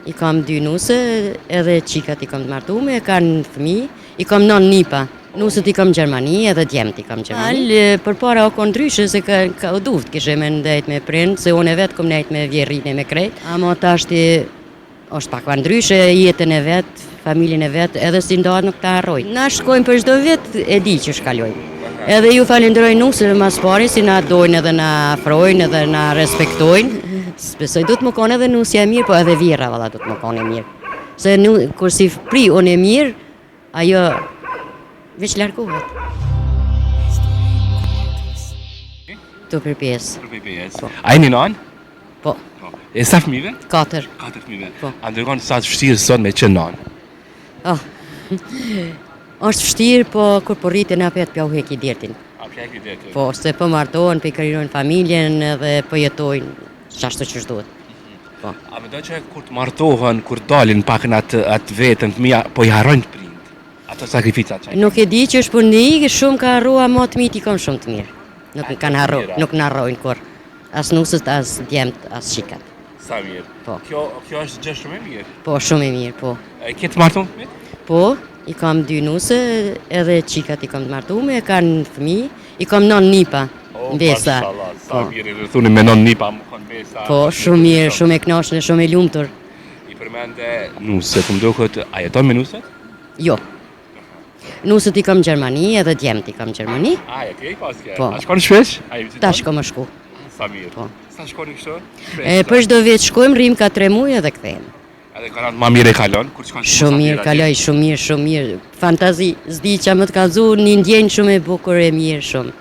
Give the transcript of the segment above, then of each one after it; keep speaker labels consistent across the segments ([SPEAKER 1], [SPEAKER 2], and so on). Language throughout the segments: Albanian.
[SPEAKER 1] I kam dy nuse, edhe qikat i kam të martume, kanë fëmi, i kam non nipa. Nuset i kam në Gjermani, edhe djemt i kam në Gjermani. Përpara o kon ndryshe se ka, ka u duft kishe me ndejt me prind, se unë vetë kom nejt me vjerrine me krejt. Ama tashti është pak ma ndryshe jetën e vet, familjen e vet, edhe si ndahet nuk ta harrojnë. Na shkojmë për çdo vit, e di që shkalojmë. Edhe ju falenderoj nuseve mas pari si na dojnë edhe na afrojnë edhe na respektojnë. S'besoj duhet me konë edhe nusja e mirë, po edhe vjerra valla duhet me konë e mirë. Se nu, kur s'i pri unë e mirë, ajo veç largohet. Tu për pjesë.
[SPEAKER 2] Tu për pjesë. Po. A jeni nanë?
[SPEAKER 1] Po.
[SPEAKER 2] Po. E sa fëmijëve?
[SPEAKER 1] Katër.
[SPEAKER 2] Katër fëmijëve.
[SPEAKER 1] Po.
[SPEAKER 2] A ndërgon sa është vështirë sot me qenë nanë?
[SPEAKER 1] Oh. Është vështirë, po kur po rriten apet pja u heki dertin.
[SPEAKER 2] A pja heki dertin?
[SPEAKER 1] Po, se po martohen, po i krijojnë familjen dhe po jetojnë qashtu qysh duhet.
[SPEAKER 2] Po. A mendon që kur të martohen, kur dalin pak në atë, atë vetën, fëmija, po i harrojnë prindt? Ato sakrificat që
[SPEAKER 1] Nuk e di që është po një, shumë ka harru, ama të mitë i kam shumë të mirë. Nuk më kanë harru, nuk në harrojnë kurrë. As nusët, as djemt, as qikat.
[SPEAKER 2] Sa mirë.
[SPEAKER 1] Po.
[SPEAKER 2] Kjo, kjo është gjë shumë e mirë.
[SPEAKER 1] Po, shumë e mirë, po.
[SPEAKER 2] E ke të martuar fëmijët?
[SPEAKER 1] Po, i kam dy nuse, edhe qikat i kam të martume, kanë fëmi, i kam non nipa,
[SPEAKER 2] Oh,
[SPEAKER 1] mbesa.
[SPEAKER 2] mashallah, sa
[SPEAKER 1] Po.
[SPEAKER 2] mirë, i thuni me non nipa, më kon mbesa.
[SPEAKER 1] Po, shumë mirë, shumë e knaqshme, shumë e lumtur.
[SPEAKER 2] I përmende nuset, më duket, a jeton me nuset?
[SPEAKER 1] Jo. Nuset i kam në Gjermani, edhe djemt i kam në Gjermani.
[SPEAKER 2] A, e ti i pas ke?
[SPEAKER 1] Po.
[SPEAKER 2] A shkon shpesh? A i viziton?
[SPEAKER 1] Tash kam me shku.
[SPEAKER 2] Sa mirë.
[SPEAKER 1] Po.
[SPEAKER 2] Sa shkoni kështu? Shpesh.
[SPEAKER 1] E, për çdo vit shkojmë, rrim ka 3 muaj edhe kthehemi.
[SPEAKER 2] Edhe kalan ma mirë e kalon, kur shkon
[SPEAKER 1] Shumë mirë kaloj, shumë mirë, shumë mirë. Fantazi, s'di ça me të kallzu, një ndjenjë shumë e bukur e mirë shumë.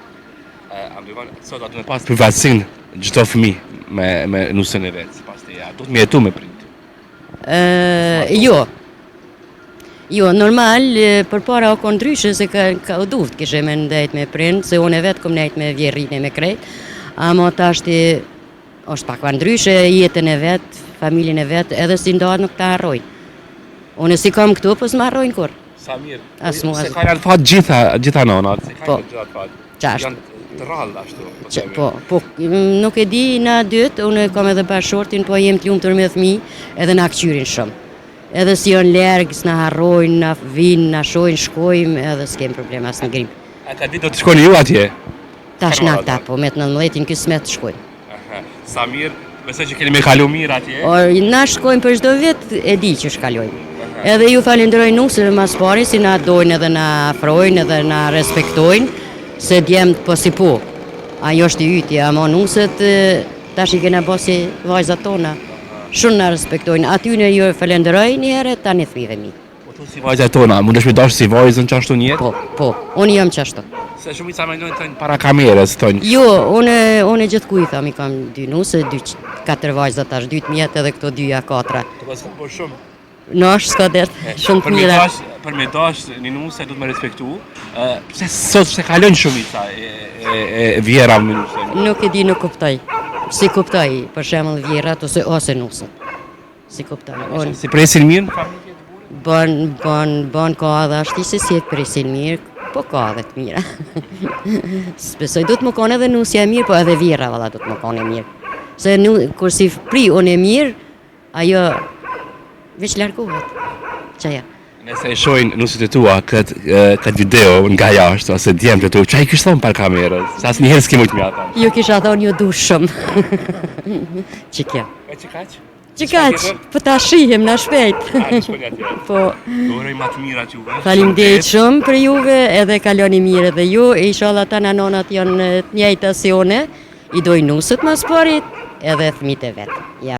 [SPEAKER 2] E, a më dëgjon, sot a do me pas privatësinë çdo fëmijë me me nusën e vet, sipas teje, a do të me jetu me prind?
[SPEAKER 1] Ë, jo. Jo, normal, përpara o kon ndryshe se ka, ka u duft kishe me ndejt me prind, se unë vetë kom nejt me vjerrine me krejt, ama tashti është pak ma ndryshe jetën e vet, familjen e vet, edhe si ndahet nuk ta harrojnë. Unë s'i kam këtu, po s'më harrojnë kurrë.
[SPEAKER 2] Sa mirë.
[SPEAKER 1] As mua,
[SPEAKER 2] Se
[SPEAKER 1] as-
[SPEAKER 2] kanë atë fat gjitha, gjitha nonat, se kanë
[SPEAKER 1] Po.
[SPEAKER 2] gjitha atë fat.
[SPEAKER 1] Qashtu.
[SPEAKER 2] Janë të rrallë ashtu. po
[SPEAKER 1] Që,
[SPEAKER 2] themi.
[SPEAKER 1] po, po, mm, nuk e di na dytë, unë kam edhe bashkëshortin, po jem të lumtur me fëmijë, edhe na këqyrin shumë. Edhe si janë larg, s'na harrojnë, na vinë, na shohin, shkojmë, edhe s'kem problem as në grim.
[SPEAKER 2] A ka ditë do të shkoni ju atje?
[SPEAKER 1] Tash
[SPEAKER 2] Kanë
[SPEAKER 1] na
[SPEAKER 2] ora,
[SPEAKER 1] këta, po me të 19-in kismet shkojmë.
[SPEAKER 2] Aha, Sa mirë, besoj që keni me kalu mirë atje.
[SPEAKER 1] Or, na shkojmë për çdo vit, e di që shkalojmë. Edhe ju falenderoj nuseve mas pari, si na dojnë edhe na afrojnë edhe na respektojnë, se djemt po si po. Ajo është i yti, ama nuset e, tash i kena bo si vajzat tona. Shumë na respektojnë. Atyne ju falenderoj një herë, tani fëmijëve mi.
[SPEAKER 2] Po thu si vajzat tona, mundesh me dash si vajzën qashtu një jetë?
[SPEAKER 1] Po, po, unë jam qashtu.
[SPEAKER 2] Se shumica mendojnë thonë para kamerës, thonë.
[SPEAKER 1] Jo, unë unë gjithkuj i tham, i kam dy nuse, dy katër vajza tash, dy të mjetë edhe këto dyja katra.
[SPEAKER 2] Të pas po shumë.
[SPEAKER 1] No, është s'ka dert, shumë të
[SPEAKER 2] Për me
[SPEAKER 1] mira.
[SPEAKER 2] dash, për me dash një nuse duhet me respektu. Ë, pse sot pse kalojnë shumica e, e, e vjehrra me nuse?
[SPEAKER 1] Nuk e di, nuk kuptoj. Si kuptoj, për shembull vjehrrat ose ose nuset. Si kuptoj. Unë
[SPEAKER 2] S'i presin mirë në familje të burrit?
[SPEAKER 1] bën bën bën ka edhe ashtu se si e presin mirë, po ka edhe të mira. S'besoj duhet me konë edhe nusja e mirë, po edhe vjehrra valla duhet me konë e mirë. Se nu, kur s'i pri unë e mirë, ajo veç largohet. Qaja.
[SPEAKER 2] Nëse e shohin nuset e tua këtë këtë video nga jashtë ose djemtë e tu, çka i kish thonë para kamerës? Se asnjëherë s'ke mujt me ata.
[SPEAKER 1] Ju kisha thonë ju du shumë. Që kjo?
[SPEAKER 2] E që kaq?
[SPEAKER 1] Që kaq, po ta shihim na shpejt.
[SPEAKER 2] A, të shkoni atje.
[SPEAKER 1] Po,
[SPEAKER 2] Ju uroj ma të mirat juve.
[SPEAKER 1] faleminderit shumë për juve, edhe kaloni mirë edhe ju. Inshallah tana nonat janë të njëjta si une, i dojnë nuset mas parit, edhe fëmijët e vet. Ja.